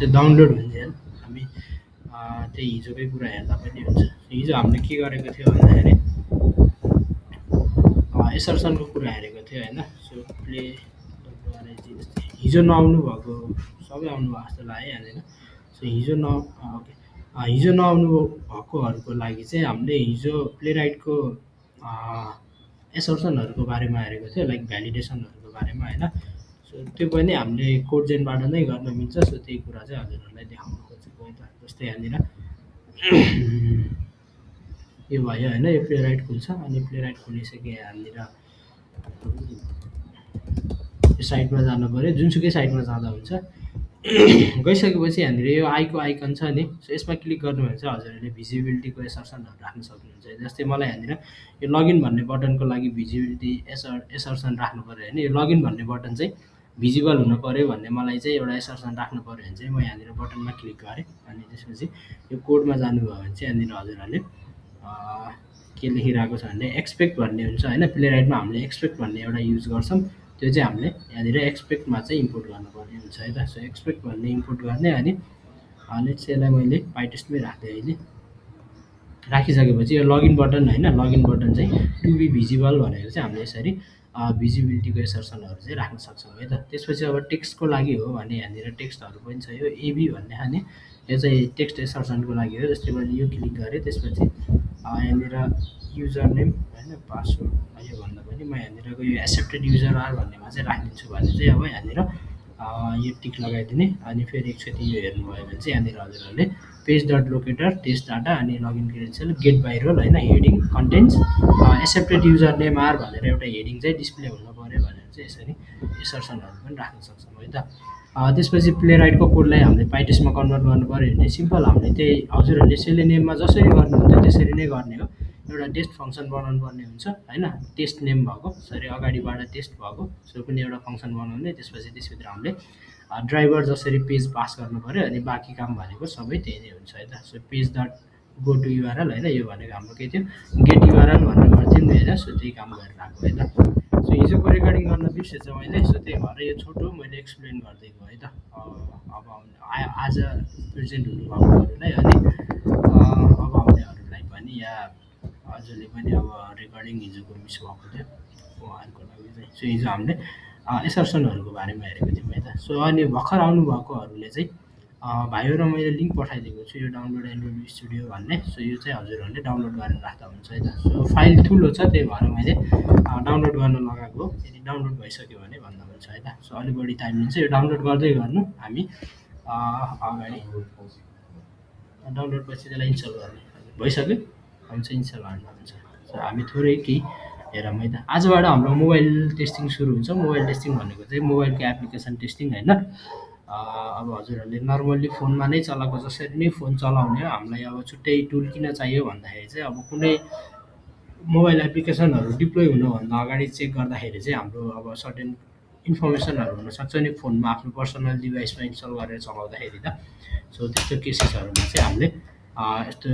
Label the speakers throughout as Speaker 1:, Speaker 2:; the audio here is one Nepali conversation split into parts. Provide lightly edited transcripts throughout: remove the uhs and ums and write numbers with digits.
Speaker 1: त्यो डाउनलोड हुन्जेल हामी त्यही हिजोकै कुरा हेर्दा पनि हुन्छ। हिजो हामीले के गरेको थियो भन्दाखेरि एसर्सनको कुरा हेरेको थियो होइन। सो प्ले हिजो नआउनु भएको सबै आउनु भएको जस्तो लाग्यो यहाँनिर। सो हिजो न ओके हिजो नआउनु भएकोहरूको लागि चाहिँ हामीले हिजो प्ले राइटको एसर्सनहरूको बारेमा हेरेको थियो, लाइक भ्यालिडेसनहरूको बारेमा होइन। सो त्यो पनि हामीले कोड जेनबाट नै गर्न मिल्छ। सो त्यही कुरा चाहिँ हजुरहरूलाई देखाउन खोजेको है त। जस्तै यहाँनिर यो भयो होइन, यो प्ले राइट खुल्छ अनि प्ले राइट खोलिसके यहाँनिर यो साइडमा जानु पऱ्यो, जुनसुकै साइडमा जाँदा हुन्छ। गइसकेपछि यहाँनिर यो आईको आइकन छ नि, सो यसमा क्लिक गर्नुभयो भने चाहिँ हजुरहरूले भिजिबिलिटीको एसर्सनहरू राख्न सक्नुहुन्छ। जस्तै मलाई यहाँनिर यो लगइन भन्ने बटनको लागि भिजिबिलिटी एसर्सन राख्नु पऱ्यो होइन। यो लगइन भन्ने बटन चाहिँ भिजिबल हुनु पऱ्यो भन्ने मलाई चाहिँ एउटा एसर्सन राख्नु पऱ्यो भने चाहिँ म यहाँनिर बटनमा क्लिक गरेँ। अनि त्यसपछि यो कोडमा जानुभयो भने चाहिँ यहाँनिर हजुरहरूले के लेखिरहेको छ भने एक्सपेक्ट भन्ने हुन्छ होइन। प्ले राइटमा हामीले एक्सपेक्ट भन्ने एउटा युज गर्छौँ, त्यो चाहिँ हामीले यहाँनिर एक्सपेक्टमा चाहिँ इम्पोर्ट गर्नुपर्ने हुन्छ है त। सो एक्सपेक्ट भन्ने इम्पोर्ट गर्ने अनि लेट्स यसलाई मैले पाइटेस्टमै राख्दै अहिले राखिसकेपछि यो लगइन बटन होइन, लगइन बटन चाहिँ टु बी भिजिबल भनेर चाहिँ हामीले यसरी भिजिबिलिटीको एसर्सनहरू चाहिँ राख्न सक्छौँ है त। त्यसपछि अब टेक्स्टको लागि हो भने यहाँनिर टेक्स्टहरू पनि छ। यो एबी भन्ने खाने यो चाहिँ टेक्स्ट एसर्सनको लागि हो। जस्तै मैले यो क्लिक गरेँ, त्यसपछि यहाँनिर युजर नेम होइन, पासवर्ड योभन्दा पनि म यहाँनिरको यो एक्सेप्टेड युजर आर भन्नेमा चाहिँ राखिदिन्छु भने चाहिँ अब यहाँनिर यो टिक लगाइदिने। अनि फेरि एकचोटि यो हेर्नुभयो भने चाहिँ यहाँनिर हजुरहरूले page dot locator test data अनि login credential get by role होइन, heading contents accepted user name are भनेर एउटा हेडिङ चाहिँ डिस्प्ले हुनु पऱ्यो भनेर चाहिँ यसरी एसर्सनहरू पनि राख्न सक्छौँ है त। त्यसपछि प्ले राइटको कोडलाई हामीले पाइटेस्टमा कन्भर्ट गर्नु पऱ्यो भने सिम्पल हामीले त्यही हजुरहरूले सेलेनियममा जसरी गर्नुहुन्थ्यो त्यसरी नै गर्ने हो। एउटा टेस्ट फङ्सन बनाउनु पर्ने हुन्छ होइन, टेस्ट नेम भएको सरी अगाडिबाट टेस्ट भएको सो पनि एउटा फङ्सन बनाउने। त्यसपछि त्यसभित्र हामीले ड्राइभर जसरी पेज पास गर्नु पऱ्यो अनि बाँकी काम भनेको सबै त्यही नै हुन्छ है त। So page dot go to URL होइन, यो भनेको हाम्रो के थियो गेट युआरएल भनेर गर्थ्यौँ नि होइन। सो त्यही काम गरेर आएको है त। सो हिजोको रेकर्डिङ गर्न बिर्सेछ मैले, सो त्यही भएर यो छोटो मैले एक्सप्लेन गरिदिएको है त। अब आज प्रेजेन्ट हुनुभएकोहरूलाई अनि अब आउनेहरूलाई पनि या हजुरले पनि अब रेकर्डिङ हिजोको मिस भएको थियो उहाँहरूको लागि चाहिँ। सो हिजो हामीले एसर्सनहरूको बारेमा हेरेको थियौँ है त। सो अनि भर्खर आउनुभएकोहरूले चाहिँ भाइहरू र मैले लिङ्क पठाइदिएको छु यो डाउनलोड एनरोल स्टुडियो भन्ने। सो यो चाहिँ हजुरहरूले डाउनलोड गरेर राख्दा हुन्छ है त। सो फाइल ठुलो छ त्यही भएर मैले डाउनलोड गर्न लगाएको हो। यदि डाउनलोड भइसक्यो भने भन्दा हुन्छ है त। सो अलिक बढी टाइम लिन्छ, यो डाउनलोड गर्दै गर्नु हामी अगाडि डाउनलोड पछि त्यसलाई इन्स्टल गर्ने भइसक्यो हुन्छ, इन्स्टल गर्दा हुन्छ। सो हामी थोरै केही हेरौँ है त। आजबाट हाम्रो मोबाइल टेस्टिङ सुरु हुन्छ। मोबाइल टेस्टिङ भनेको चाहिँ मोबाइलको एप्लिकेसन टेस्टिङ होइन। अब हजुरहरूले नर्मल्ली फोनमा नै चलाएको जसरी नै फोन चलाउने हो। हामीलाई अब छुट्टै टुल किन चाहियो भन्दाखेरि चाहिँ अब कुनै मोबाइल एप्लिकेसनहरू डिप्लोय हुनुभन्दा अगाडि चेक गर्दाखेरि चाहिँ हाम्रो अब सर्टेन इन्फर्मेसनहरू हुनसक्छ नि फोनमा आफ्नो पर्सनल डिभाइसमा इन्स्टल गरेर चलाउँदाखेरि त। सो त्यस्तो केसेसहरूमा चाहिँ हामीले यस्तो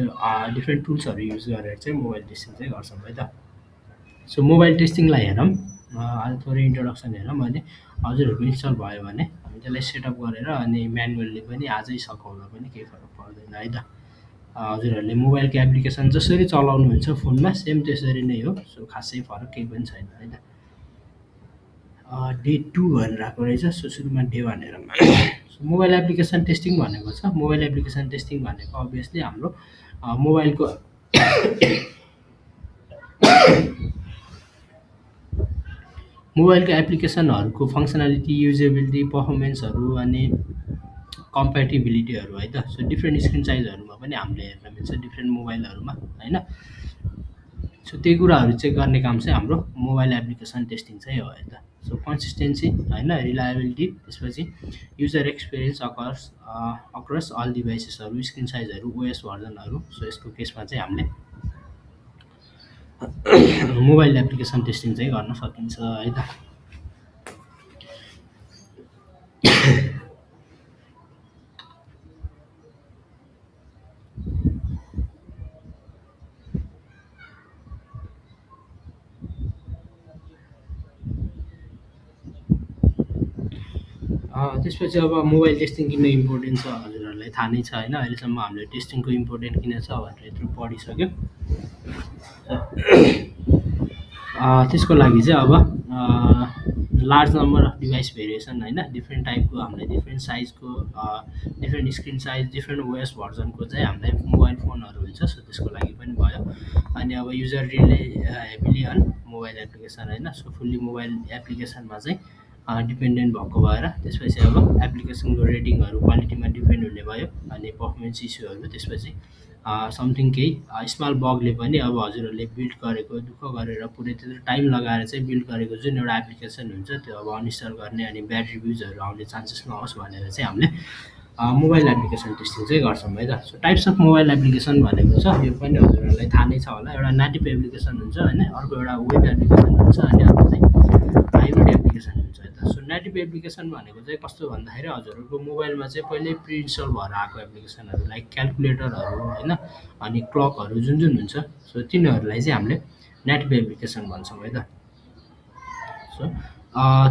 Speaker 1: डिफ्रेन्ट टुल्सहरू युज गरेर चाहिँ मोबाइल टेस्टिङ चाहिँ गर्छौँ है त। सो मोबाइल टेस्टिङलाई हेरौँ, आज थोरै इन्ट्रोडक्सन हेरौँ अनि हजुरहरूको इन्स्टल भयो भने हामी त्यसलाई सेटअप गरेर अनि म्यानुअल्ली पनि आजै सघाउँदा पनि केही फरक पर्दैन है त। हजुरहरूले मोबाइलको एप्लिकेसन जसरी चलाउनुहुन्छ फोनमा सेम त्यसरी नै हो। सो खासै फरक केही पनि छैन है त। डे 2 भनेर आएको रहेछ। सो सुरुमा डे 1 हेरौँ। सो मोबाइल एप्लिकेसन टेस्टिङ भनेको छ, मोबाइल एप्लिकेसन टेस्टिङ भनेको अभियसली हाम्रो मोबाइलको मोबाइलको एप्लिकेसनहरूको फङ्सनालिटी, युजेबिलिटी, पर्फर्मेन्सहरू अनि कम्प्याटिबिलिटीहरू है त। सो डिफ्रेन्ट स्क्रिन साइजहरूमा पनि हामीले हेर्न मिल्छ डिफ्रेन्ट मोबाइलहरूमा होइन। सो त्यही कुराहरू चेक गर्ने काम चाहिँ हाम्रो मोबाइल एप्लिकेसन टेस्टिङ चाहिँ हो है त। सो कन्सिस्टेन्सी होइन, रिलायबिलिटी, त्यसपछि युजर एक्सपिरियन्स अक्रस अल डिभाइसेसहरू, स्क्रिन साइजहरू, ओएस भर्जनहरू। सो यसको केसमा चाहिँ हामीले मोबाइल एप्लिकेसन टेस्टिङ चाहिँ गर्न सकिन्छ है त। त्यसपछि अब मोबाइल टेस्टिङ किन इम्पोर्टेन्ट छ हजुरहरूलाई थाहा नै छ होइन अहिलेसम्म हामीले टेस्टिङको इम्पोर्टेन्ट किन छ भनेर यत्रो पढिसक्यो त्यसको लागि चाहिँ अब large number of device variation होइन डिफ्रेन्ट टाइपको हामीलाई डिफ्रेन्ट साइजको different screen size different OS भर्जनको चाहिँ हामीलाई मोबाइल फोनहरू हुन्छ सो त्यसको लागि पनि भयो अनि अब user rely heavily on mobile application होइन सो फुल्ली मोबाइल एप्लिकेसनमा चाहिँ डिपेन्डेन्ट भएको भएर त्यसपछि अब एप्लिकेसनको रेटिङहरू क्वालिटीमा डिपेन्ड हुने भयो अनि पर्फर्मेन्स इस्युहरू त्यसपछि समथिङ केही स्मल बगले पनि अब हजुरहरूले बिल्ड गरेको दुःख गरेर पुरै त्यत्रो टाइम लगाएर चाहिँ बिल्ड गरेको जुन एउटा एप्लिकेसन हुन्छ त्यो अब अनइन्स्टल गर्ने अनि ब्याड रिभ्युजहरू आउने चान्सेस नहोस् भनेर चाहिँ हामीले मोबाइल एप्लिकेसन टेस्टिङ चाहिँ गर्छौँ है त so types of mobile application भनेको छ यो पनि हजुरहरूलाई थाहा नै छ होला एउटा नेटिभ एप्लिकेसन हुन्छ होइन अर्को एउटा वेब एप्लिकेसन हुन्छ अनि अर्को चाहिँ हाइब्रिड एप्लिकेसन हुन्छ है त सो नेटिभ एप्लिकेसन भनेको चाहिँ कस्तो भन्दाखेरि हजुरहरूको मोबाइलमा चाहिँ पहिल्यै प्रिइन्स्टल भएर आएको एप्लिकेसनहरू लाइक क्यालकुलेटरहरू होइन अनि क्लकहरू जुन जुन हुन्छ सो तिनीहरूलाई चाहिँ हामीले नेटिभ एप्लिकेसन भन्छौँ है त सो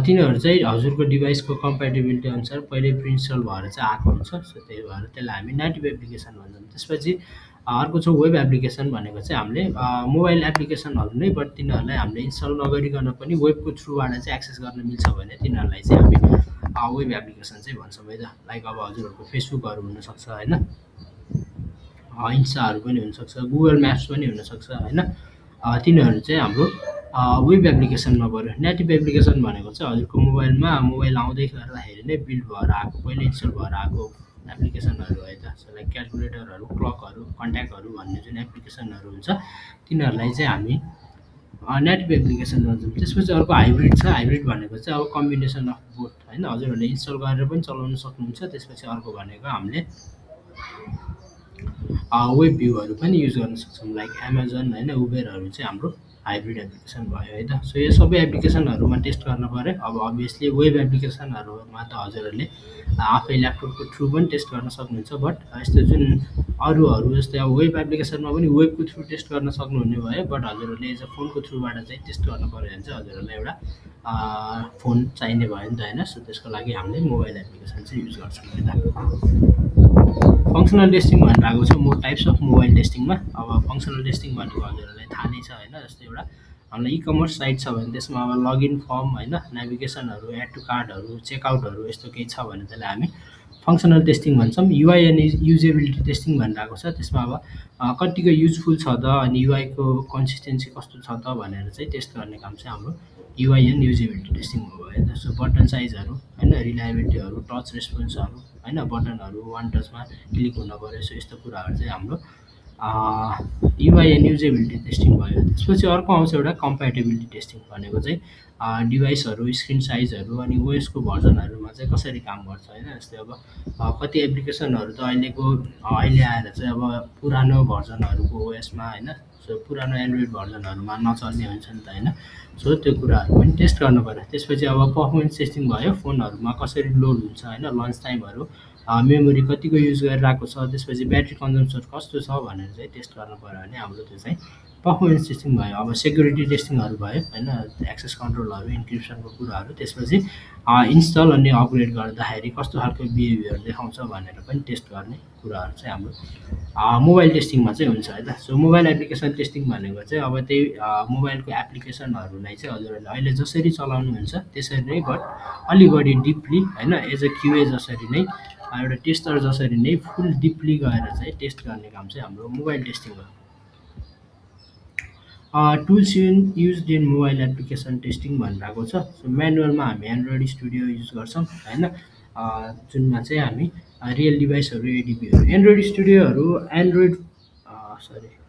Speaker 1: तिनीहरू चाहिँ हजुरको डिभाइसको कम्प्याटिबिलिटी अनुसार पहिल्यै प्रिइन्स्टल भएर चाहिँ आएको हुन्छ सो त्यही भएर त्यसलाई हामी नेटिभ एप्लिकेसन भन्छौँ त्यसपछि अर्को छ वेब एप्लिकेसन भनेको चाहिँ हामीले मोबाइल एप्लिकेसनहरू नै बट तिनीहरूलाई हामीले इन्स्टल नगरिकन पनि वेबको थ्रुबाट चाहिँ एक्सेस गर्न मिल्छ भने तिनीहरूलाई चाहिँ हामी वेब एप्लिकेसन चाहिँ भन्छौँ है त लाइक अब हजुरहरूको फेसबुकहरू हुनसक्छ होइन इन्स्टाहरू पनि हुनसक्छ गुगल म्याप्स पनि हुनसक्छ होइन तिनीहरू चाहिँ हाम्रो वेब एप्लिकेसनमा पऱ्यो नेटिभ एप्लिकेसन भनेको चाहिँ हजुरको मोबाइलमा मोबाइल आउँदै गर्दाखेरि नै बिल्ड भएर आएको पहिल्यै इन्स्टल भएर आएको एप्लिकेसनहरू है त सो लाइक क्यालकुलेटरहरू क्लकहरू कन्ट्याक्टहरू भन्ने जुन एप्लिकेसनहरू हुन्छ तिनीहरूलाई चाहिँ हामी नेटिभ एप्लिकेसन भन्छौँ त्यसपछि अर्को हाइब्रिड छ हाइब्रिड भनेको चाहिँ अब कम्बिनेसन अफ बोथ होइन हजुरहरूले इन्स्टल गरेर पनि चलाउन सक्नुहुन्छ त्यसपछि अर्को भनेको हामीले वेब भ्यूहरू पनि युज गर्न सक्छौँ लाइक एमाजोन होइन उबेरहरू चाहिँ हाम्रो हाइब्रिड एप्लिकेसन भयो है त सो यो सबै एप्लिकेसनहरूमा टेस्ट गर्न पऱ्यो अब अभियसली वेब एप्लिकेसनहरूमा त हजुरहरूले आफै ल्यापटपको थ्रु पनि टेस्ट गर्न सक्नुहुन्छ बट यस्तो जुन अरूहरू जस्तै अब वेब एप्लिकेसनमा पनि वेबको थ्रु टेस्ट गर्न सक्नुहुने भयो बट हजुरहरूले एज अ फोनको थ्रुबाट चाहिँ टेस्ट गर्न पऱ्यो भने चाहिँ हजुरहरूलाई एउटा फोन चाहिने भयो नि त होइन सो त्यसको लागि हामीले मोबाइल एप्लिकेसन चाहिँ युज गर्छौँ है त फङ्सनल टेस्टिङ भनेर आएको छ मोर टाइप्स अफ मोबाइल टेस्टिङमा अब फङ्सनल टेस्टिङ भनेको हजुरहरूलाई थाहा नै छ होइन जस्तै एउटा हामीलाई इ कमर्स साइट छ भने त्यसमा अब लगइन फर्म होइन नेभिगेसनहरू एड टु कार्डहरू चेकआउटहरू यस्तो केही छ भने त्यसलाई हामी फङ्सनल टेस्टिङ भन्छौँ युआई एन्ड युजेबिलिटी टेस्टिङ भनेर आएको छ त्यसमा अब कतिको युजफुल छ त अनि युआईको कन्सिस्टेन्सी कस्तो छ त भनेर चाहिँ टेस्ट गर्ने काम चाहिँ हाम्रो युआई एन्ड युजेबिलिटी टेस्टिङ भयो है त सो बटन साइजहरू होइन रिलायबिलिटीहरू टच रेस्पोन्सहरू होइन बटनहरू वान टचमा क्लिक हुन पऱ्यो सो यस्तो कुराहरू चाहिँ हाम्रो युआई एन्ड युजेबिलिटी टेस्टिङ भयो त्यसपछि अर्को आउँछ एउटा कम्प्याटेबिलिटी टेस्टिङ भनेको चाहिँ डिभाइसहरू स्क्रिन साइजहरू अनि ओएसको भर्जनहरूमा चाहिँ कसरी काम गर्छ होइन जस्तै अब कति एप्लिकेसनहरू त अहिले आएर चाहिँ अब पुरानो भर्जनहरूको ओएसमा होइन सो पुरानो एन्ड्रोइड भर्जनहरूमा नचल्ने हुन्छ नि त होइन सो त्यो कुराहरू पनि टेस्ट गर्नु पऱ्यो त्यसपछि अब पर्फर्मेन्स टेस्टिङ भयो फोनहरूमा कसरी लोड हुन्छ होइन लन्च टाइमहरू मेमोरी कतिको युज गरिरहेको छ त्यसपछि ब्याट्री कन्जम्सन कस्तो छ भनेर चाहिँ टेस्ट गर्नु पऱ्यो भने हाम्रो त्यो चाहिँ पर्फर्मेन्स टेस्टिङ भयो अब सेक्युरिटी टेस्टिङहरू भयो होइन एक्सेस कन्ट्रोलहरू इन्क्रिप्सनको कुराहरू त्यसपछि इन्स्टल अनि अपग्रेड गर्दाखेरि कस्तो खालको बिहेभियर देखाउँछ भनेर पनि टेस्ट गर्ने कुराहरू चाहिँ हाम्रो मोबाइल टेस्टिङमा चाहिँ हुन्छ है त सो मोबाइल एप्लिकेसन टेस्टिङ भनेको चाहिँ अब त्यही मोबाइलको एप्लिकेसनहरूलाई चाहिँ हजुरहरूले अहिले जसरी चलाउनुहुन्छ त्यसरी नै बट अलि बढी डिपली होइन एज अ क्युए जसरी नै एउटा टेस्टर जसरी नै फुल डिपली गएर चाहिँ टेस्ट गर्ने काम चाहिँ हाम्रो मोबाइल टेस्टिङ हो tools use in mobile application testing भनेर आएको छ सो म्यानुअलमा हामी एन्ड्रोइड स्टुडियो युज गर्छौँ होइन जुनमा चाहिँ हामी रियल डिभाइसहरू एडिपीहरू एन्ड्रोइड स्टुडियोहरू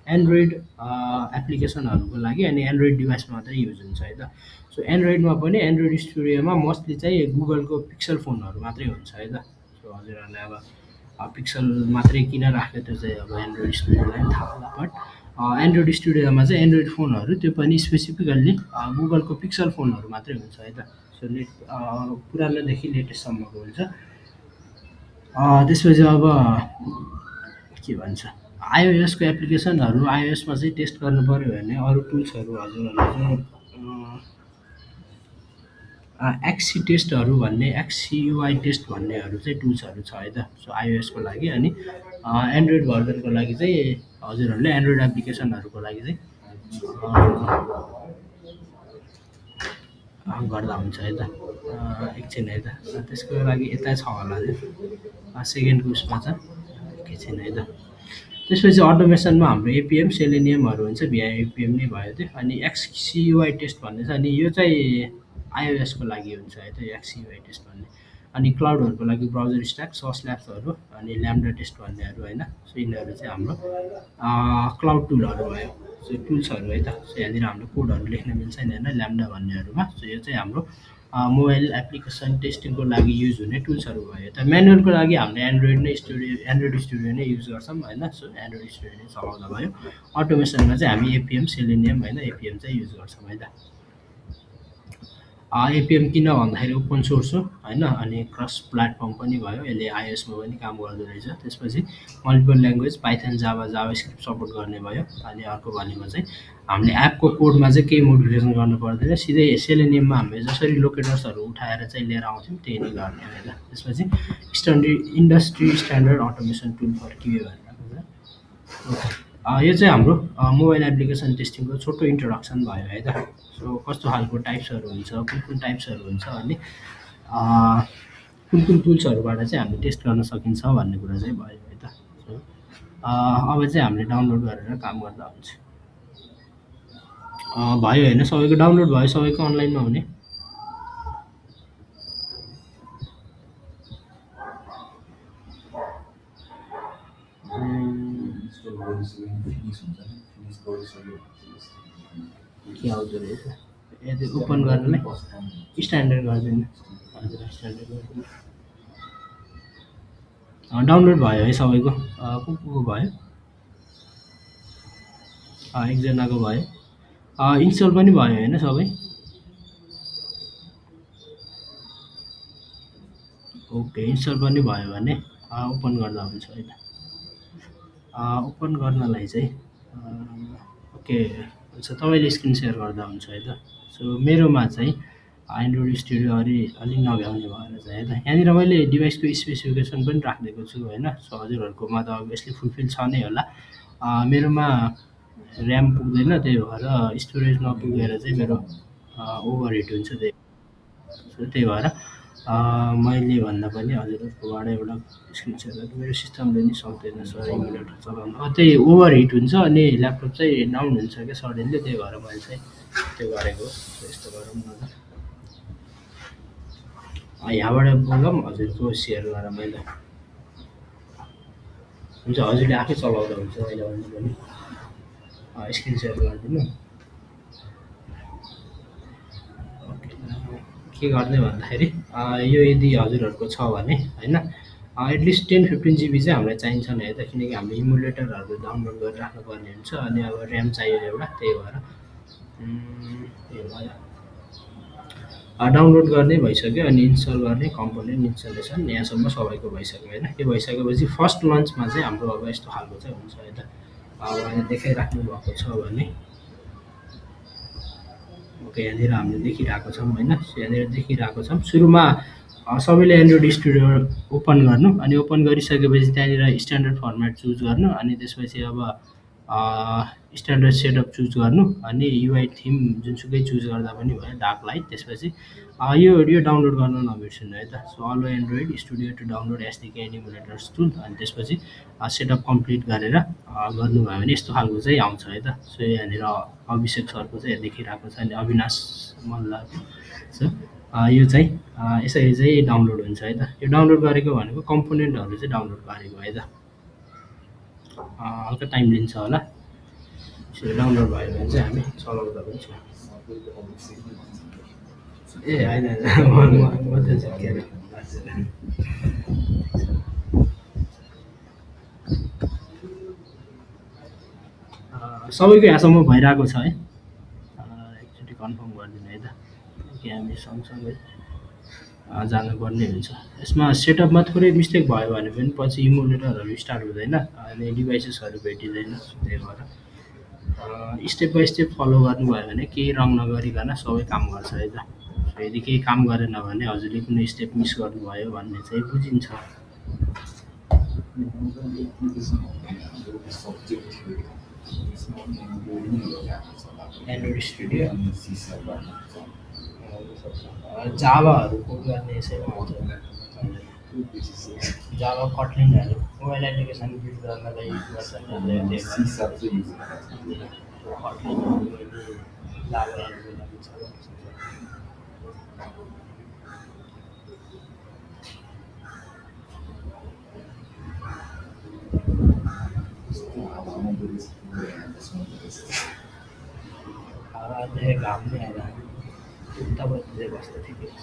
Speaker 1: एन्ड्रोइड एप्लिकेसनहरूको लागि अनि एन्ड्रोइड डिभाइसमा मात्रै युज हुन्छ है त सो एन्ड्रोइडमा पनि एन्ड्रोइड स्टुडियोमा मोस्टली चाहिँ गुगलको पिक्सल फोनहरू मात्रै हुन्छ है त सो हजुरहरूलाई अब पिक्सल मात्रै किन राख्यो त्यो चाहिँ अब एन्ड्रोइड स्टुडियोलाई पनि थाहा होला बट एन्ड्रोइड स्टुडियोमा चाहिँ एन्ड्रोइड फोनहरू त्यो पनि स्पेसिफिकल्ली गुगलको पिक्सल फोनहरू मात्रै हुन्छ है त सो पुरानोदेखि लेटेस्टसम्मको हुन्छ त्यसपछि अब के भन्छ आइओएसको एप्लिकेसनहरू आइओएसमा चाहिँ टेस्ट गर्नु पऱ्यो भने अरू टुल्सहरू हजुरहरूले चाहिँ एक्सी टेस्टहरू भन्ने एक्सयुआई टेस्ट भन्नेहरू चाहिँ टुल्सहरू छ है त। सो आइओएसको लागि अनि एन्ड्रोइड भर्जनको लागि चाहिँ हजुरहरूले एन्ड्रोइड एप्लिकेसनहरूको लागि चाहिँ गर्दा हुन्छ है त। एकछिन है त। त्यसको लागि यता छ होला त्यो सेकेन्डको उसमा छ। एकैछिन है त। त्यसपछि अटोमेसनमा हाम्रो एपिएम सेलेनियमहरू हुन्छ भिआई एपिएम नै भयो त्यो अनि एक्ससियुआई टेस्ट भन्ने छ अनि यो चाहिँ आइओएसको लागि हुन्छ है त एक्ससियुआई टेस्ट भन्ने अनि क्लाउडहरूको लागि ब्राउजर स्ट्याक सस ल्याब्सहरू अनि ल्याम्डा टेस्ट भन्नेहरू होइन। सो यिनीहरू चाहिँ हाम्रो क्लाउड टुलहरू भयो। सो टुल्सहरू है त। सो यहाँनिर हाम्रो कोडहरू लेख्न मिल्छ नि होइन ल्याम्डा भन्नेहरूमा। सो यो चाहिँ हाम्रो मोबाइल एप्लिकेसन टेस्टिङको लागि युज हुने टुल्सहरू भयो। त म्यानुअलको लागि हामीले एन्ड्रोइड स्टुडियो नै युज गर्छौँ होइन। सो एन्ड्रोइड स्टुडियो नै चलाउँदा भयो। अटोमेसनमा चाहिँ हामी एपिएम सेलेनियम होइन एपिएम चाहिँ युज गर्छौँ है त। एपिएम किन भन्दाखेरि ओपन सोर्स हो होइन अनि क्रस प्लेटफर्म पनि भयो यसले आइएसमा पनि काम गर्दो रहेछ। त्यसपछि multiple language Python Java JavaScript support गर्ने भयो अनि अर्को भनेको चाहिँ हामीले एपको कोडमा चाहिँ केही मोडिफिकेसन गर्नु पर्दैन सिधै सेलेनियममा हामीले जसरी लोकेटर्सहरू उठाएर चाहिँ लिएर आउँथ्यौँ त्यही नै गर्ने है त। त्यसपछि industry standard automation tool for QA भनेर यो चाहिँ हाम्रो मोबाइल एप्लिकेसन टेस्टिङको छोटो इन्ट्रोडक्सन भयो है त। सो कस्तो खालको टाइप्सहरू हुन्छ कुन कुन टाइप्सहरू हुन्छ अनि कुन कुन टुल्सहरूबाट चाहिँ हामीले टेस्ट गर्न सकिन्छ भन्ने कुरा चाहिँ भयो है त। सो अब चाहिँ हामीले डाउनलोड गरेर काम गर्दा हुन्छ। भयो होइन सबैको डाउनलोड भयो सबैको अनलाइनमा हुने। के आउँदो रहेछ यदि ओपन गर्नलाई स्ट्यान्डर्ड गरिदिनु हजुर स्ट्यान्डर्ड गरिदिनु। डाउनलोड भयो है सबैको को भयो एकजनाको भयो इन्स्टल पनि भयो होइन सबै। ओके इन्स्टल पनि भयो भने ओपन गर्दा हुन्छ है त। ओपन गर्नलाई चाहिँ ओके हुन्छ तपाईँले स्क्रिन सेयर गर्दा हुन्छ है त। सो मेरोमा चाहिँ एन्ड्रोइड स्टुडियो अलिक नभ्याउने भएर चाहिँ है त। यहाँनिर मैले डिभाइसको स्पेसिफिकेसन पनि राखिदिएको छु होइन। सो हजुरहरूकोमा त अभियसली फुलफिल छ नै होला। मेरोमा ऱ्याम पुग्दैन त्यही भएर स्टोरेज नपुगेर चाहिँ मेरो ओभर हिट हुन्छ त्यही भएर मैले भन्दा पनि हजुरहरूकोबाट एउटा स्क्रिन सेयर गर्नु मेरो सिस्टमले नि सक्दैन सर इमुलेटर चलाउनु त्यही ओभर हिट हुन्छ अनि ल्यापटप चाहिँ डाउन हुन्छ क्या सडनली त्यही भएर मैले चाहिँ त्यो गरेको यस्तो गरौँ न त। यहाँबाट बोलौँ हजुरको सेयर गरेर मैले हुन्छ हजुरले आफै चलाउँदा हुन्छ मैले भन्नु पनि स्क्रिन सेयर गरिदिनु। के गर्ने भन्दाखेरि यो यदि हजुरहरूको छ भने होइन एटलिस्ट 10-15 जिबी चाहिँ हामीलाई चाहिन्छ नि है त किनकि हामीले इमुलेटरहरू डाउनलोड गरेर राख्नुपर्ने हुन्छ अनि अब ऱ्याम चाहियो एउटा त्यही भएर यो भयो डाउनलोड गर्ने भइसक्यो अनि इन्स्टल गर्ने कम्पोनेन्ट इन्स्टलेसन यहाँसम्म सबैको भइसक्यो होइन। यो भइसकेपछि फर्स्ट लन्चमा चाहिँ हाम्रो अब यस्तो खालको चाहिँ हुन्छ है त। अब यहाँ देखाइराख्नु भएको छ भने ओके यहाँनिर हामीले देखिरहेको छौँ होइन। यहाँनिर देखिरहेको छौँ सुरुमा सबैले एन्ड्रोइड स्टुडियो ओपन गर्नु अनि ओपन गरिसकेपछि त्यहाँनिर स्ट्यान्डर्ड फर्मेट चुज गर्नु अनि त्यसपछि अब स्ट्यान्डर्ड सेटअप चुज गर्नु अनि युआई थिम जुनसुकै चुज गर्दा पनि भयो डार्क लाइट। त्यसपछि यो डाउनलोड गर्न नबिर्सिनु है त। So allow android studio to download SDK and emulators tool अनि त्यसपछि सेटअप कम्प्लिट गरेर गर्नुभयो भने यस्तो खालको चाहिँ आउँछ है त। सो यहाँनिर अभिषेक सरको चाहिँ देखिरहेको छ अनि अविनाश मल्लको सो यो चाहिँ यसरी चाहिँ डाउनलोड हुन्छ है त। यो डाउनलोड गरेको भनेको कम्पोनेन्टहरू चाहिँ डाउनलोड गरेको है त। हल्का टाइम लिन्छ होला डाउनलोड भयो भने चाहिँ हामी चलाउँदा पनि छ। ए होइन सबैको यहाँसम्म भइरहेको छ है एकचोटि कन्फर्म गरिदिनु है त कि हामी सँगसँगै जानुपर्ने हुन्छ। यसमा सेटअपमा थोरै मिस्टेक भयो भने पनि पछि इमुलेटरहरू स्टार्ट हुँदैन अनि डिभाइसेसहरू भेटिँदैन त्यही भएर स्टेप बाई स्टेप फलो गर्नुभयो भने केही रङ नगरिकन सबै काम गर्छ है त। यदि केही काम गरेन भने हजुरले कुनै स्टेप मिस गर्नुभयो भन्ने चाहिँ बुझिन्छ। एन्ड्रोइड स्टुडियो जाभाहरू कोड गर्ने यसैमा हुन्छ। जाभा कटलिनहरू मोबाइल एप्लिकेसन बिल्ड गर्नलाई युज गर्छन् कटलिनहरू जाभाहरूको लागि छ। हावाले घाम नै आएर उतापट्टि बस्दा ठिकै छ।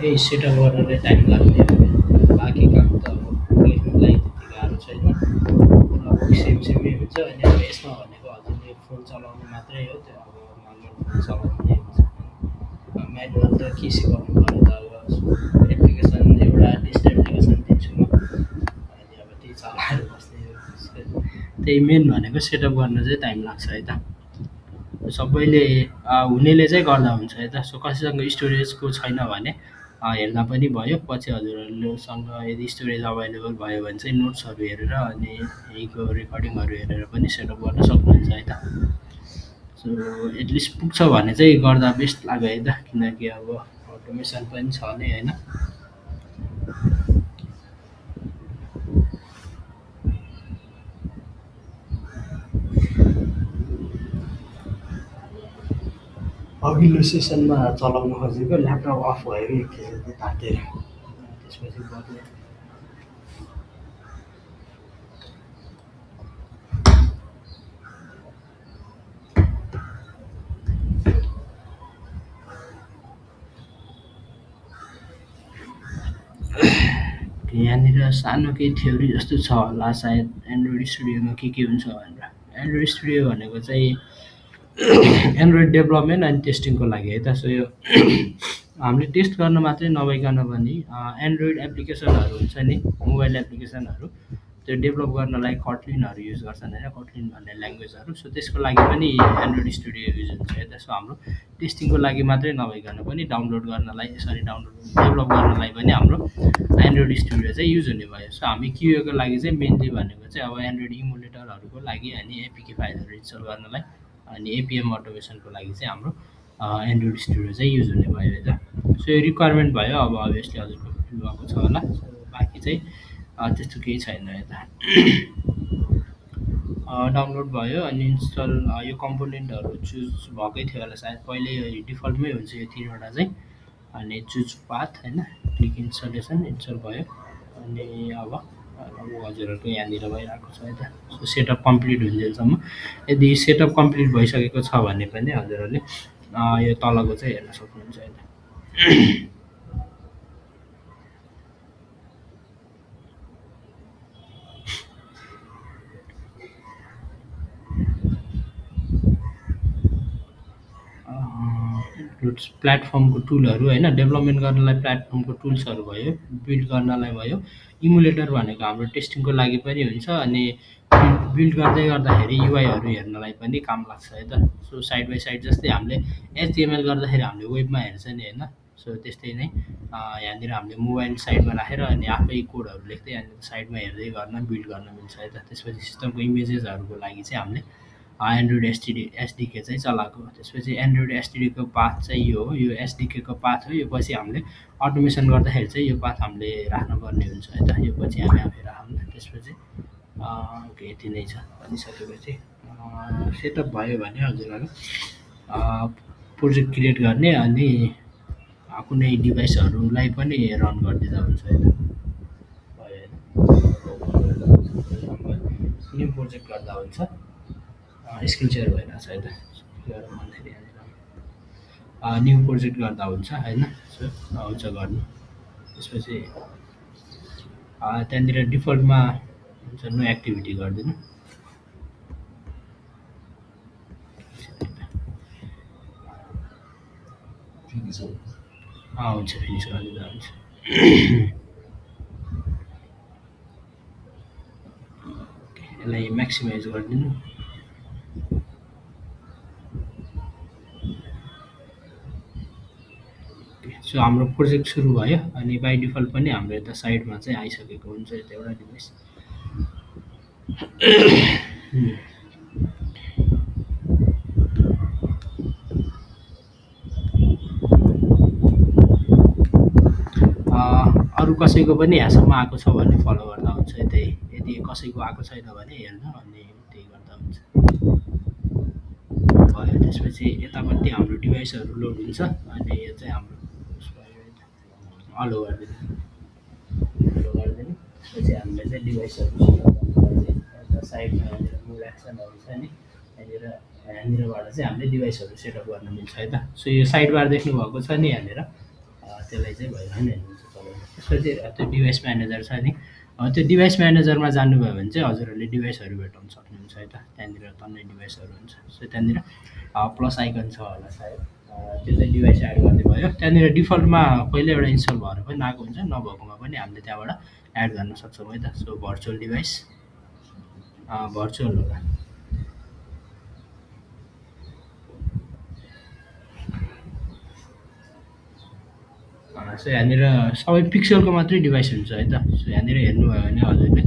Speaker 1: यही सेटअप गर्नले टाइम लाग्ने हो। बाँकी काम त अब लेख्नुलाई त्यति गाह्रो छैन। अब सेमसेमै हुन्छ अनि अब यसमा भनेको हजुरले फोन चलाउनु मात्रै हो, त्यो अब नर्मल फोन चलाउनु नै हुन्छ। म्यानुअल त के सिकाउनु पऱ्यो त अब एप्लिकेसन एउटा टेस्ट एप्लिकेसन दिन्छु म, अनि अब त्यही चलाएर बस्ने हो। त्यही मेन भनेको सेटअप गर्न चाहिँ टाइम लाग्छ है त। सबैले हुनेले चाहिँ गर्दा हुन्छ है त। सो कसैसँग स्टोरेजको छैन भने हेर्दा पनि भयो। पछि हजुरहरूसँग यदि स्टोरेज अभाइलेबल भयो भने चाहिँ नोट्सहरू हेरेर अनि यहीँको रेकर्डिङहरू हेरेर पनि सेटअप गर्न सक्नुहुन्छ है त। सो एटलिस्ट पुग्छ भने चाहिँ गर्दा बेस्ट लाग्यो है त, किनकि अब अटोमेसन पनि छ नै होइन। अघिल्लो सेसनमा चलाउनु खोजेको ल्यापटप अफ भयो कि एकैचोटि तातेर, त्यसपछि बद्ल्यो। यहाँनिर सानो केही थ्योरी जस्तो छ होला सायद एन्ड्रोइड स्टुडियोमा के हुन्छ भनेर। एन्ड्रोइड स्टुडियो भनेको चाहिँ एन्ड्रोइड डेभलपमेन्ट एन्ड टेस्टिङको लागि है त। सो यो हामीले टेस्ट गर्न मात्रै नभइकन पनि एन्ड्रोइड एप्लिकेसनहरू हुन्छ नि, मोबाइल एप्लिकेसनहरू त्यो डेभलप गर्नलाई कटलिनहरू युज गर्छन् होइन, कटलिन भन्ने ल्याङ्ग्वेजहरू। सो त्यसको लागि पनि एन्ड्रोइड स्टुडियो युज हुन्छ है त। सो हाम्रो टेस्टिङको लागि मात्रै नभइकन पनि डाउनलोड डेभलप गर्नलाई पनि हाम्रो एन्ड्रोइड स्टुडियो चाहिँ युज हुने भयो। सो हामी क्युएको लागि चाहिँ मेनली भनेको चाहिँ अब एन्ड्रोइड इमुलेटरहरूको लागि अनि एपिके फाइलहरू इन्स्टल गर्नलाई अनि एपिएम अटोमेसनको लागि चाहिँ हाम्रो एन्ड्रोइड स्टुडियो चाहिँ युज हुने भयो है त। सो यो रिक्वायरमेन्ट भयो, अब अभियसली हजुरको फिल भएको छ होला। सो बाँकी चाहिँ त्यस्तो केही छैन है त। डाउनलोड भयो अनि इन्स्टल यो कम्पोनेन्टहरू चुज भएकै थियो होला सायद, पहिले यो डिफल्टमै हुन्छ यो तिनवटा चाहिँ। अनि चुज पाथ होइन, क्लिक इन्स्टलेसन इन्स्टल भयो अनि अब हजुरहरूको यहाँनिर भइरहेको छ है त। सो सेटअप कम्प्लिट हुन्जेलसम्म, यदि सेटअप कम्प्लिट भइसकेको छ भने पनि हजुरहरूले यो तलको चाहिँ हेर्न सक्नुहुन्छ है त। प्लेटफर्मको टुलहरू होइन, डेभलपमेन्ट गर्नलाई प्लेटफर्मको टुल्सहरू भयो, बिल्ड गर्नलाई भयो। इमुलेटर भनेको हाम्रो टेस्टिङको लागि पनि हुन्छ अनि बिल्ड गर्दै गर्दाखेरि युआईहरू हेर्नलाई पनि काम लाग्छ है त। सो साइड बाई साइड जस्तै हामीले एचटिएमएल गर्दाखेरि हामीले वेबमा हेर्छ नि होइन, सो त्यस्तै नै यहाँनिर हामीले मोबाइल साइडमा राखेर अनि आफै कोडहरू लेख्दै अनि साइडमा हेर्दै गर्न बिल्ड गर्न मिल्छ है त। त्यसपछि सिस्टमको इमेजेसहरूको लागि चाहिँ हामीले एन्ड्रोइड एसडिके चाहिँ चलाएको। त्यसपछि एन्ड्रोइड एसडिकेको पाथ चाहिँ यो हो, यो एसडिकेको पाथ हो। यो पछि हामीले अटोमेसन गर्दाखेरि चाहिँ यो पाथ हामीले राख्नुपर्ने हुन्छ है त। यो पछि हामी आफै राखौँ। त्यसपछि ओके यति नै छ भनिसकेपछि सेटअप भयो भने हजुरहरू प्रोजेक्ट क्रिएट गर्ने अनि कुनै डिभाइसहरूलाई पनि रन गरिदिँदा हुन्छ है त। भयो होइन, न्यू प्रोजेक्ट गर्दा हुन्छ। स्क्रिन सेयर भइरहेछ है त, न्यू प्रोजेक्ट गर्दा हुन्छ होइन। सो आउँछ गर्नु। त्यसपछि त्यहाँनिर डिफल्टमा हुन्छ नो एक्टिभिटी गरिदिनु। हुन्छ फिनिस गरिदिँदा हुन्छ। यसलाई म्याक्सिमाइज गरिदिनु। सो हाम्रो प्रोजेक्ट सुरु भयो अनि बाई डिफल्ट पनि हाम्रो यता साइडमा चाहिँ आइसकेको हुन्छ यता एउटा डिभाइस। अरू कसैको पनि यहाँसम्म आएको छ भने फलो गर्दा हुन्छ। त्यही यदि कसैको आएको छैन भने हेर्नु अनि त्यही गर्दा हुन्छ। भयो त्यसपछि यतापट्टि हाम्रो डिभाइसहरू लोड हुन्छ अनि यो चाहिँ हाम्रो अलो गरिदिनु। अलो गरिदिनु त्यसपछि हामीले चाहिँ डिभाइसहरू यता साइडमा यहाँनिर मुभ एक्सनहरू छ नि यहाँनिरबाट चाहिँ हामीले डिभाइसहरू सेटअप गर्न मिल्छ है त। सो यो साइड बार देख्नुभएको छ नि यहाँनिर त्यसलाई चाहिँ भइरहनु हेर्नुहुन्छ तपाईँले। त्यसपछि त्यो डिभाइस म्यानेजर छ नि त्यो डिभाइस म्यानेजरमा जानुभयो भने चाहिँ हजुरहरूले डिभाइसहरू भेटाउन सक्नुहुन्छ है त। त्यहाँनिर टन्नै डिभाइसहरू हुन्छ। सो त्यहाँनिर प्लस आइकन छ होला सायद त्यो चाहिँ डिभाइस एड गर्ने भयो। त्यहाँनिर डिफल्टमा पहिल्यै एउटा इन्स्टल भएर पनि आएको हुन्छ नभएकोमा पनि हामीले त्यहाँबाट एड गर्न सक्छौँ है त। सो भर्चुअल डिभाइस भर्चुअल होला। सो यहाँनिर सबै पिक्सलको मात्रै डिभाइस हुन्छ है त। सो यहाँनिर हेर्नुभयो भने हजुरले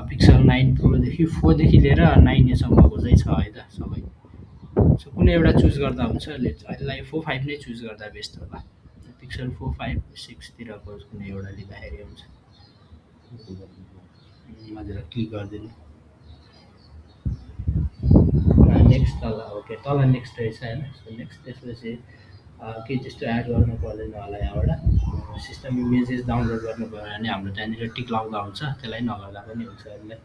Speaker 1: पिक्सल 9 प्रोदेखि 4देखि लिएर 9 सम्मको चाहिँ छ है त सबै। सो कुनै एउटा चुज गर्दा हुन्छ। यसलाई 4, 5 नै चुज गर्दा बेस्ट होला। पिक्सल 4, 5, 6तिरको कुनै एउटा लिँदाखेरि हुन्छ। हजुर क्लिक गरिदिनु। नेक्स्ट तल ओके तल नेक्स्ट रहेछ होइन। सो नेक्स्ट त्यसपछि केही त्यस्तो एड गर्नु पर्दैन होला यहाँबाट। सिस्टम इमेजेस डाउनलोड गर्नुभयो भने हाम्रो त्यहाँनिर टिक लाउँदा हुन्छ त्यसलाई नगर्दा पनि हुन्छ। यसलाई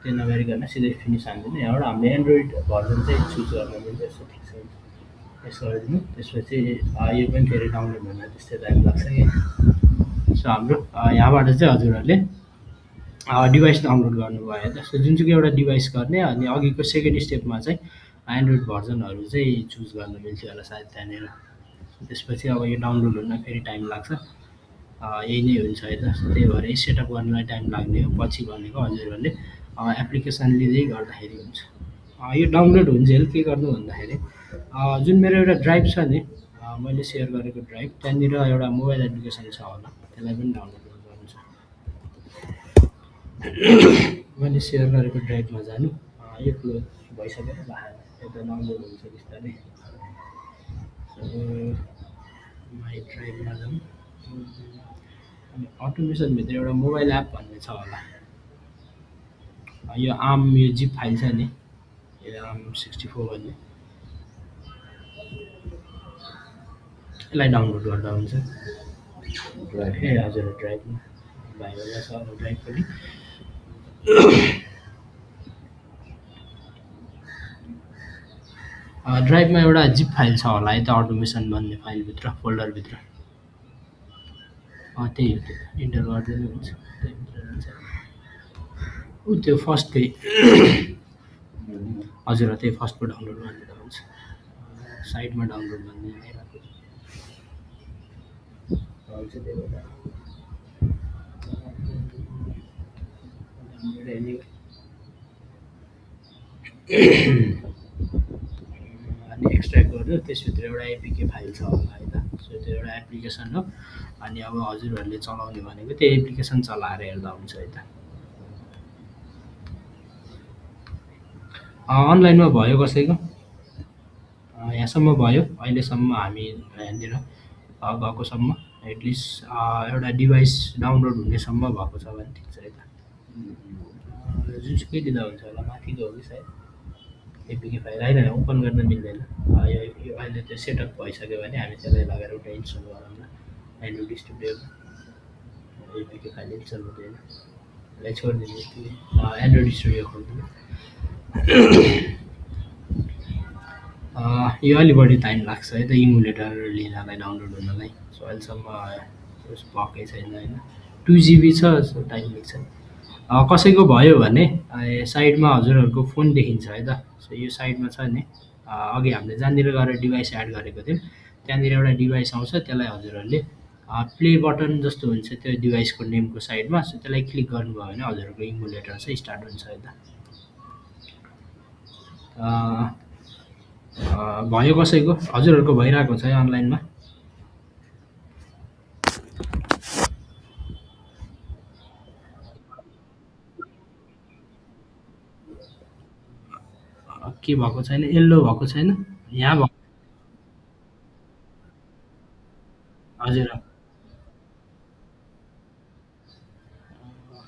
Speaker 1: त्यो नगरिकन सिधै फिनिस हानिदिनु। यहाँबाट हामीले एन्ड्रोइड भर्जन चाहिँ चुज गर्न मिल्छ। यसो ठिक छ यस गरिदिनु। त्यसपछि यो पनि फेरि डाउनलोड हुन त्यस्तै टाइम लाग्छ कि। सो हाम्रो यहाँबाट चाहिँ हजुरहरूले डिभाइस डाउनलोड गर्नुभयो है त। सो जुनसुकै एउटा डिभाइस गर्ने अनि अघिको सेकेन्ड स्टेपमा चाहिँ एन्ड्रोइड भर्जनहरू चाहिँ चुज गर्न मिल्थ्यो होला सायद त्यहाँनिर। त्यसपछि अब यो डाउनलोड हुन फेरि टाइम लाग्छ। यही नै हुन्छ है त। त्यही भएर यही सेटअप गर्नलाई टाइम लाग्ने हो। पछि भनेको हजुरहरूले एप्लिकेसन लिँदै गर्दाखेरि हुन्छ। यो डाउनलोड हुन्जेल के गर्नु भन्दाखेरि जुन मेरो एउटा ड्राइभ छ नि मैले सेयर गरेको ड्राइभ त्यहाँनिर एउटा मोबाइल एप्लिकेसन छ होला त्यसलाई पनि डाउनलोड गर्नुहुन्छ। मैले सेयर गरेको ड्राइभमा जानु यो क्लोज भइसकेर यता डाउनलोड हुन्छ बिस्तारै। माई ड्राइभमा जाउँ अनि अटोमेसनभित्र एउटा मोबाइल एप भन्ने छ होला। यो आर्म यो जिप फाइल छ नि यो आर्म 64 भन्ने यसलाई डाउनलोड गर्दा हुन्छ। ए हजुर ड्राइभमा भाइबा छ ड्राइभ पनि। ड्राइभमा एउटा जिप फाइल छ होला है त अटोमेसन भन्ने फाइलभित्र फोल्डरभित्र त्यही हो त्यो इन्टर गरिदिनु हुन्छ। त्यो फर्स्टकै हजुर त्यही फर्स्टको डाउनलोड गरिदिँदा हुन्छ। साइडमा डाउनलोड भन्ने आइरहेको हुन्छ त्यही भएर अनि एक्सट्र्याक्ट गर्नु। त्यसभित्र एउटा एपिके फाइल छ होला है त। सो त्यो एउटा एप्लिकेसन हो अनि अब हजुरहरूले चलाउने भनेको त्यो एप्लिकेसन चलाएर हेर्दा हुन्छ है त। अनलाइनमा भयो कसैको यहाँसम्म भयो अहिलेसम्म हामी यहाँनिर गएकोसम्म एटलिस्ट एउटा डिभाइस डाउनलोड हुनेसम्म भएको छ भने ठिक छ है त। जुनसुकै लिँदा हुन्छ होला माथिको हो कि सायद एपिके फाइल होइन ओपन गर्न मिल्दैन। यो अहिले त्यो सेटअप भइसक्यो भने हामी त्यसलाई लगेर एउटा इन्स्टल गरौँ न। एन्ड्रोइड स्टुडियोमा एपिके फाइल इन्स्टल हुँदैन यसलाई छोडिदिनु। एन्ड्रोइड स्टुडियो खोल्नु। यो अलि बढी टाइम लाग्छ है त इमुलेटर लिनलाई डाउनलोड हुनलाई। सो अहिलेसम्म भएकै छैन होइन 2 GB छ। सो टाइम लाग्छ। कसैको भयो भने साइडमा हजुरहरूको फोन देखिन्छ है त। सो यो साइडमा छ नि अघि हामीले जहाँनिर गएर डिभाइस एड गरेको थियौँ त्यहाँनिर एउटा डिभाइस आउँछ त्यसलाई हजुरहरूले प्ले बटन जस्तो हुन्छ त्यो डिभाइसको नेमको साइडमा सो त्यसलाई क्लिक गर्नुभयो भने हजुरहरूको इमुलेटर चाहिँ स्टार्ट हुन्छ यता भयो कसैको हजुरहरूको भइरहेको छ अनलाइनमा के भएको छैन येल्लो भएको छैन यहाँ भएको हजुर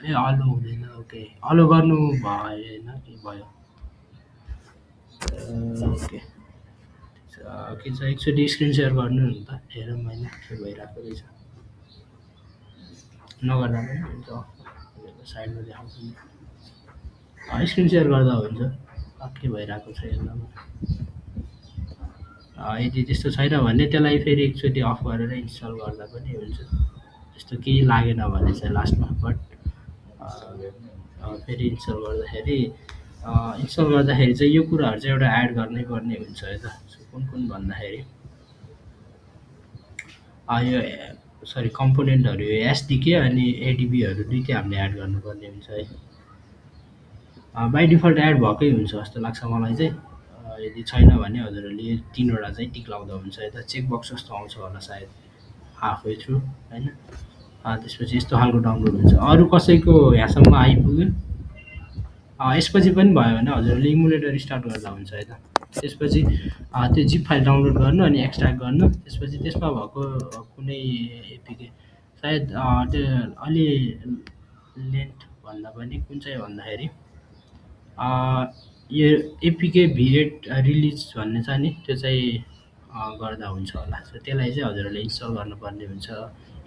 Speaker 1: ए अलो हुँदैन ओके अलो गर्नु भएन कि भयो ओके के छ एकचोटि स्क्रिन सेयर गर्नु नि त हेरौँ होइन के भइरहेको रहेछ नगर्दा पनि हुन्छ साइडमा देखाउँछु नि स्क्रिन सेयर गर्दा हुन्छ के भइरहेको छ हेर्दा यदि त्यस्तो छैन भने त्यसलाई फेरि एकचोटि अफ गरेर इन्स्टल गर्दा पनि हुन्छ त्यस्तो केही लागेन भने चाहिँ लास्टमा बट फेरि इन्स्टल गर्दाखेरि चाहिँ यो कुराहरू चाहिँ एउटा एड गर्नै पर्ने हुन्छ है त कुन कुन भन्दाखेरि यो सरी कम्पोनेन्टहरू यो एसडिके अनि एडिबीहरू दुइटै हामीले एड गर्नुपर्ने हुन्छ है बाई डिफल्ट एड भएकै हुन्छ जस्तो लाग्छ मलाई चाहिँ यदि छैन भने हजुरहरूले यो तिनवटा चाहिँ टिक लाउँदा हुन्छ यता चेकबक्स जस्तो आउँछ होला सायद हाफ वे थ्रु होइन त्यसपछि यस्तो खालको डाउनलोड हुन्छ अरू कसैको यहाँसम्म आइपुग्यो यसपछि पनि भयो भने हजुरहरूले इमुलेटर स्टार्ट गर्दा हुन्छ है त त्यसपछि त्यो जिप फाइल डाउनलोड गर्नु अनि एक्सट्र्याक्ट गर्नु त्यसपछि त्यसमा भएको कुनै एपिके सायद त्यो अलि लेन्थ भन्दा पनि कुन चाहिँ भन्दाखेरि यो एपिके V8 रिलिज भन्ने छ नि त्यो चाहिँ गर्दा हुन्छ होला सो त्यसलाई चाहिँ हजुरहरूले इन्स्टल गर्नुपर्ने हुन्छ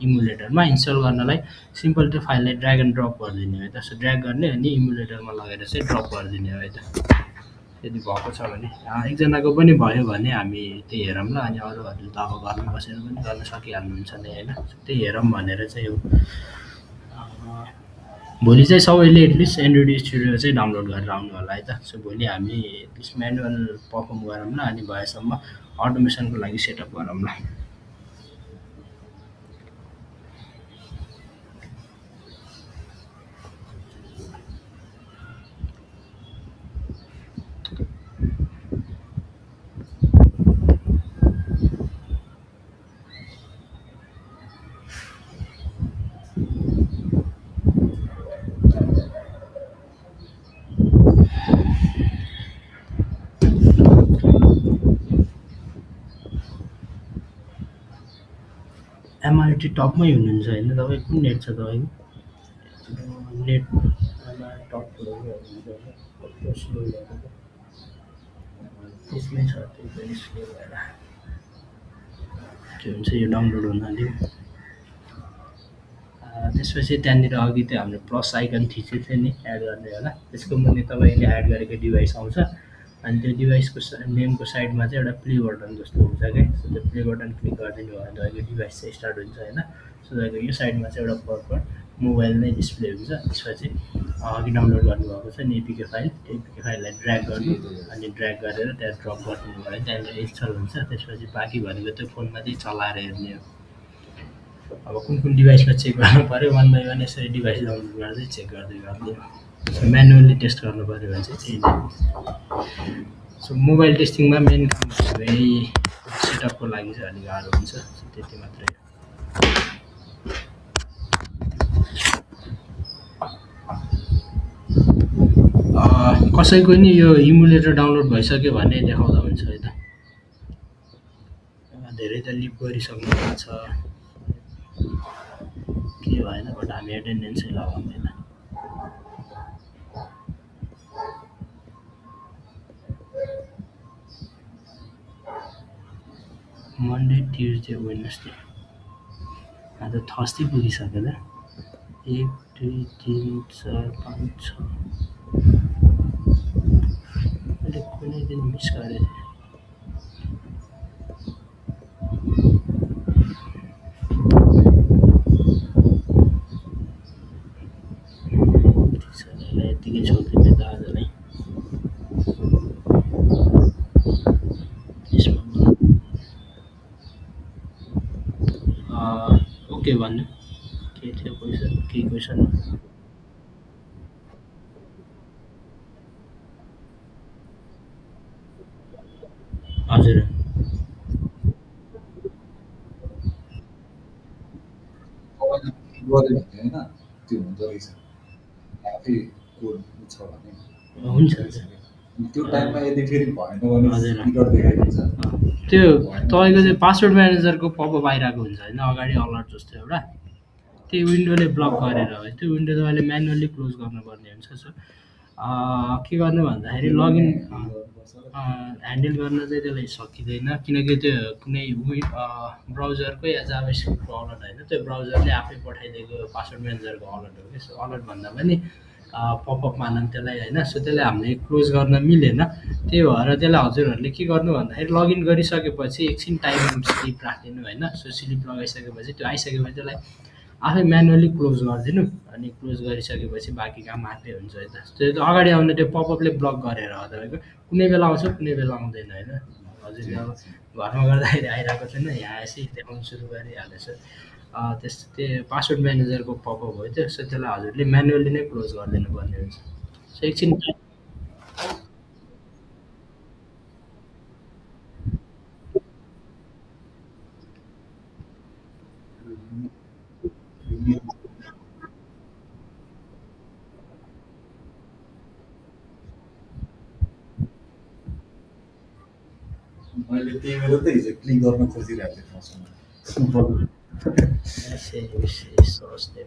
Speaker 1: इमुलेटरमा इन्स्टल गर्नलाई सिम्पल त्यो फाइललाई ड्र्याग एन्ड ड्रप गरिदिने हो त सो ड्र्याग गर्ने अनि इमुलेटरमा लगेर चाहिँ ड्रप गरिदिने हो है त यदि भएको छ भने एकजनाको पनि भयो भने हामी त्यही हेरौँ ल अनि अरूहरूले त अब घरमा बसेर पनि गर्न सकिहाल्नुहुन्छ नि होइन त्यही हेरौँ भनेर चाहिँ हो भोलि चाहिँ सबैले एटलिस्ट एन्ड्रोइड स्टुडियो चाहिँ डाउनलोड गरेर आउनु होला है त सो भोलि हामी एटलिस्ट म्यानुअल पर्फर्म गरौँ ल अनि भएसम्म अटोमेसनको लागि सेटअप गरौँ ल एमआरटी टपमै हुनुहुन्छ होइन तपाईँ कुन नेट छ तपाईँको नेट टपको त्यसमै छ त्यही पनि स्लो भएर के हुन्छ यो डाउनलोड हुन आँट्यो त्यसपछि त्यहाँनिर अघि त्यो हाम्रो प्लस आइकन थिचेको थियो नि एड गर्ने होला त्यसको मुनि तपाईँले एड गरेको डिभाइस आउँछ अनि त्यो डिभाइसको नेमको साइडमा चाहिँ एउटा प्ले बटन जस्तो हुन्छ क्या सो त्यो प्ले बटन क्लिक गरिदिनु भयो भने तपाईँको डिभाइस चाहिँ स्टार्ट हुन्छ होइन सो तपाईँको यो साइडमा चाहिँ एउटा प्रपर मोबाइल नै डिस्प्ले हुन्छ त्यसपछि अघि डाउनलोड गर्नुभएको छ नि एपिके फाइल त्यो एपिके फाइललाई ड्र्याग गर्नु अनि ड्र्याग गरेर त्यहाँ ड्रप गरिदिनु भयो त्यहाँनिर इन्स्टल हुन्छ त्यसपछि बाँकी भनेको त्यो फोनमा चाहिँ चलाएर हेर्ने हो अब कुन कुन डिभाइसमा चेक गर्नु पऱ्यो वान बाई वान यसरी डिभाइस डाउनलोड गर्दै चेक गर्दै गर्ने हो म्यानुअली टेस्ट गर्नु पऱ्यो भने चाहिँ त्यही नै सो मोबाइल टेस्टिङमा मेन काम भनेको सेटअपको लागि चाहिँ अलिक गाह्रो हुन्छ त्यति मात्रै कसैको नि यो इमुलेटर डाउनलोड भइसक्यो भने देखाउँदा हुन्छ है त धेरै त लिभ गरिसक्नु भएको छ के भएन बट हामी एटेन्डेन्सै लगाउँदैन मन्डे ट्युजडे वेडनेसडे आज थर्सडे पुगिसक्यो त 1 2 3 4 5 6 मैले कुनै दिन मिस गरेँ यतिकै छोडिदिने त आजलाई के भन्नु? के थियो क्वेसन? के क्वेसन? हजुर।
Speaker 2: तपाईँले गऱ्यो भने होइन त्यो हुँदो रहेछ आफै कोड छ भने
Speaker 1: हुन्छ
Speaker 2: हुँदो रहेछ
Speaker 1: हुन्छ।
Speaker 2: क्या त्यो टाइममा यदि फेरि भएन भने
Speaker 1: हजुर।
Speaker 2: एरर देखाइदिन्छ
Speaker 1: त्यो
Speaker 2: भएन भने
Speaker 1: तपाईँको
Speaker 2: चाहिँ
Speaker 1: त्यो पासवर्ड म्यानेजरको पपअप आइरहेको हुन्छ होइन अगाडि अलर्ट जस्तो एउटा त्यो विन्डोले ब्लक गरेर है त्यो विन्डो तपाईँले म्यानुअल्ली क्लोज गर्नुपर्ने हुन्छ सो के गर्नु भन्दाखेरि लगइन
Speaker 2: गर्नुपर्छ र
Speaker 1: ह्यान्डल गर्न चाहिँ त्यसलाई सकिँदैन किनकि त्यो कुनै ब्राउजरको या जाभास्क्रिप्टको अलर्ट होइन त्यो ब्राउजरले आफै पठाइदिएको पासवर्ड म्यानेजरको अलर्ट हो कि सो अलर्ट भन्दा पनि पपअप मानौँ त्यसलाई होइन सो त्यसलाई हामीले क्लोज गर्न मिलेन त्यही भएर त्यसलाई हजुरहरूले के गर्नु भन्दाखेरि लगइन गरिसकेपछि एकछिन टाइम स्लिप राखिदिनु होइन सो स्लिप लगाइसकेपछि त्यो आइसकेपछि त्यसलाई आफै म्यानुअली क्लोज गरिदिनु अनि क्लोज गरिसकेपछि बाँकी काम आफै हुन्छ यता त्यो त अगाडि आउने त्यो पपअपले ब्लक गरेर हो तपाईँको कुनै बेला आउँछ कुनै बेला आउँदैन होइन हजुरले अब घरमा गर्दाखेरि आइरहेको थिएन यहाँ आएपछि देखाउनु सुरु गरिहालेछ त्यो पासवर्ड म्यानेजरको पपअप हो त्यो सो त्यसलाई हजुरले म्यानुअली नै क्लोज गरिदिनु पर्ने हुन्छ सो एकछिन
Speaker 2: मैले त्यही भएर त हिजो क्लिक गर्न खोजिरहेको थिएँ फर्स्टमा
Speaker 1: सोच्ने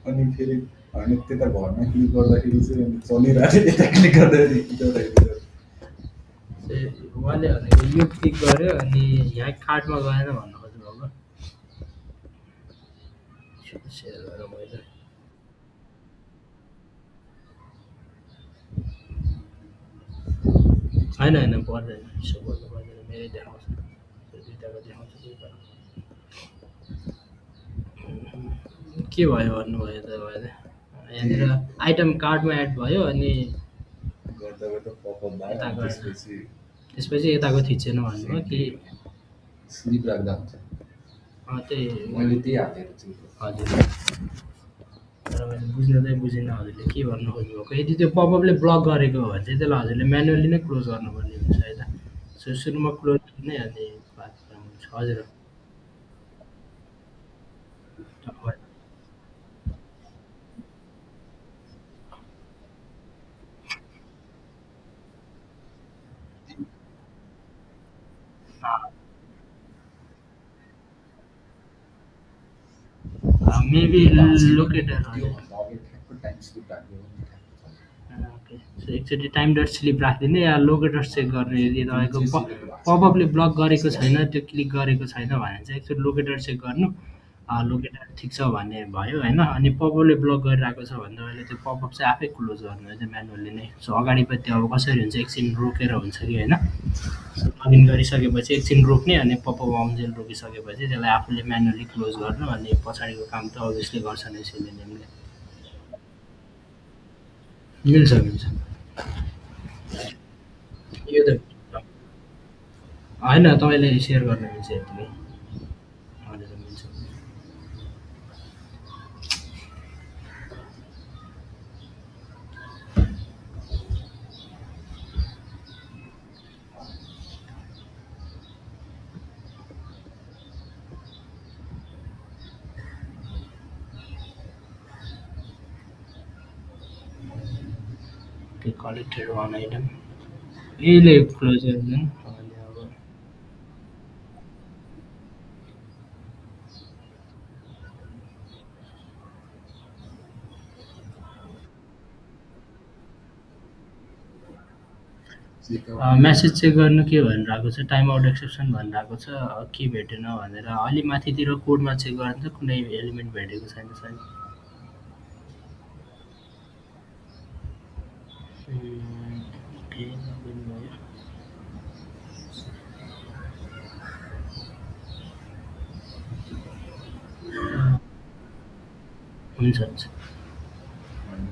Speaker 2: अनि फेरि होइन त्यता घरमा क्लिक गर्दाखेरि चाहिँ अनि चलिरहेको थियो यता क्लिक गर्दाखेरि
Speaker 1: उहाँले भनेको यो क्लिक गर्यो अनि यहाँ कार्डमा गएन भन्नु खोज्नुभएको सेयर गरेर मैले होइन पर्दैन यसो गर्नु पर्दैन मेरै देखाउँछ त्यो दुइटाको देखाउँछ के भयो भन्नुभयो तपाईँले यहाँनिर आइटम कार्डमा एड भयो अनि
Speaker 2: गर्दा गर्दा पपअप भयो
Speaker 1: यताको
Speaker 2: अनि त्यसपछि
Speaker 1: त्यसपछि यताको थिचेन भन्नुभयो कि
Speaker 2: स्लिप राख्दा हुन्छ
Speaker 1: त्यही
Speaker 2: मैले त्यही हालेर चाहिँ
Speaker 1: हजुर तर मैले बुझ्न चाहिँ बुझिनँ हजुरले के भन्नु खोज्नुभएको यदि त्यो पपअपले ब्लक गरेको हो भने चाहिँ त्यसलाई हजुरले म्यानुअली नै क्लोज गर्नुपर्ने हुन्छ है त सो सुरुमा क्लोज गर्ने अनि बात हुन्छ हजुर मेबी लोकेटर
Speaker 2: त्यो
Speaker 1: हजुर
Speaker 2: भन्दा अगाडि ठ्याक्क टाइम स्लिप राख्यो भने ठ्याक्क छ
Speaker 1: ओके सो एकचोटि टाइम डट स्लिप राखिदिने या लोकेटर चेक गर्ने यदि तपाईँको पपअपले ब्लक गरेको छैन त्यो क्लिक गरेको छैन भने चाहिँ एकचोटि लोकेटर चेक गर्नु लोकेटर ठिक छ भने भयो होइन अनि पपअपले ब्लक गरिरहेको छ भने तपाईँले त्यो पपअप चाहिँ आफै क्लोज गर्नु है त्यो म्यानुअली नै सो अगाडि पनि त्यो अब कसरी हुन्छ एकछिन रोकेर हुन्छ कि होइन लगइन गरिसकेपछि एकछिन रोक्ने अनि पपअप आउन्जेल रोकिसकेपछि त्यसलाई आफूले म्यानुअली क्लोज गर्नु अनि पछाडिको काम त अभियसली गर्छ नै सिलिनियमले मिल्छ मिल्छ यो त होइन तपाईँले सेयर गर्न मिल्छ यतिकै हजुर मिल्छ त्यो कलेक्टेड वान आइटम यहीले क्लोज गरिदिनु अनि अब म्यासेज चेक गर्नु के भनिरहेको छ टाइम आउट एक्सेप्सन भनिरहेको छ के भेटेन भनेर अलि माथितिर कोडमा चेक गर्नु त कुनै एलिमेन्ट भेटेको छैन सायद ओके लगइन भयो हुन्छ हुन्छ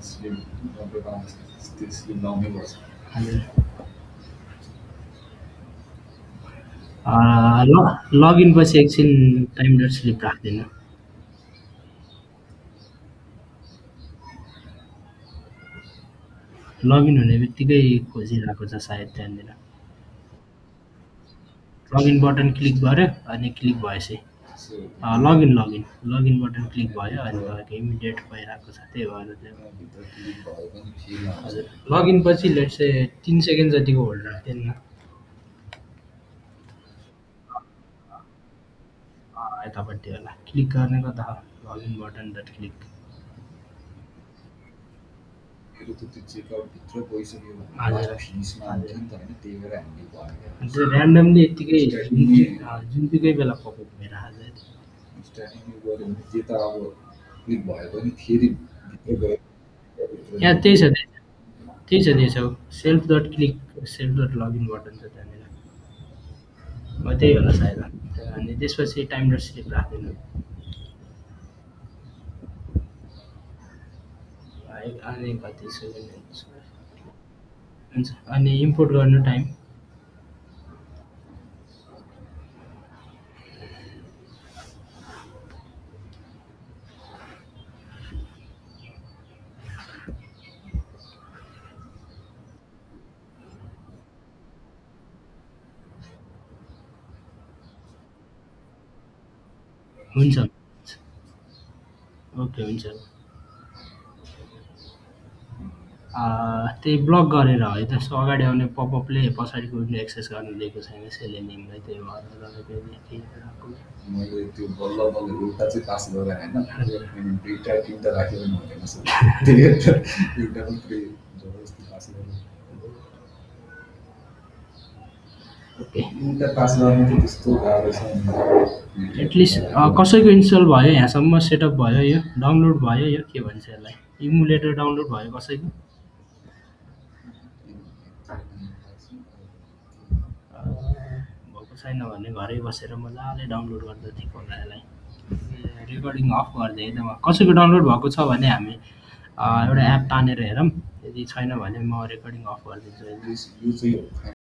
Speaker 2: स्लिप गरेर आउँछ त्यो स्लिप लाउनै पर्छ
Speaker 1: हजुर लगइन पछि एकछिन टाइम डट स्लिप राख्दिनँ। लगइन हुने बित्तिकै खोजिरहेको छ सायद त्यहाँनिर। लगइन बटन क्लिक गर्यो अनि क्लिक भएपछि login login login button click भयो अनि तपाईँको इमिडिएट भइरहेको छ, त्यही भएर चाहिँ
Speaker 2: भित्र क्लिक भयो पनि फेरि आउँछ।
Speaker 1: हजुर लगइन पछि लेट्स से 3 सेकेन्ड जतिको होल्ड राख्दैन न। यतापट्टि होला क्लिक गर्ने कता हो, लगइन बटन डट क्लिक।
Speaker 2: मेरो त त्यो चेकआउट भित्र गइसक्यो भने
Speaker 1: हजुर।
Speaker 2: लास्ट फिनिसमा आउँथ्यो नि त होइन, त्यही भएर हामीले भयो
Speaker 1: त्यो ऱ्यान्डमली यत्तिकै जुनसुकै बेला पपअप भइरहेको छ।
Speaker 2: स्टार्टिङ गऱ्यो भने त्यता अब क्लिक भयो भने फेरि भित्र गयो
Speaker 1: यहाँ त्यही छ त्यही छ self dot click self dot login button छ त्यहाँनिर। त्यही होला सायद। अनि त्यसपछि टाइम डट स्लिप राख्दिनँ। अनि कति सेकेन्ड हुन्छ अनि इम्पोर्ट गर्नु टाइम। हुन्छ ओके हुन्छ। त्यही ब्लक गरेर है त, सो अगाडि आउने पपअपले पछाडिको विन्डो एक्सेस गर्न दिएको छैन सेलेनियमलाई, त्यही भएर तपाईँको देखिरहेको।
Speaker 2: मैले त्यो बल्ल बल्ल एउटा चाहिँ पास गरेँ होइन, दुईवटा तिनवटा राख्यो भने हुँदैन सर, त्यही भएर एउटा मात्रै जबरजस्ती पास गरेँ।
Speaker 1: ओके
Speaker 2: एउटा पास गर्नु चाहिँ त्यस्तो गाह्रो छ
Speaker 1: एटलिस्ट कसैको इन्स्टल भयो, यहाँसम्म सेटअप भयो, यो डाउनलोड भयो, यो के भन्छ यसलाई इमुलेटर डाउनलोड भयो कसैको? भएको छैन भने घरै बसेर मजाले डाउनलोड गर्दा ठिक होला यसलाई। रेकर्डिङ अफ गरिदिएँ है त म। कसैको डाउनलोड भएको छ भने हामी एउटा एप तानेर हेरौँ, यदि छैन भने म रेकर्डिङ अफ गरिदिन्छु।
Speaker 2: यो चाहिँ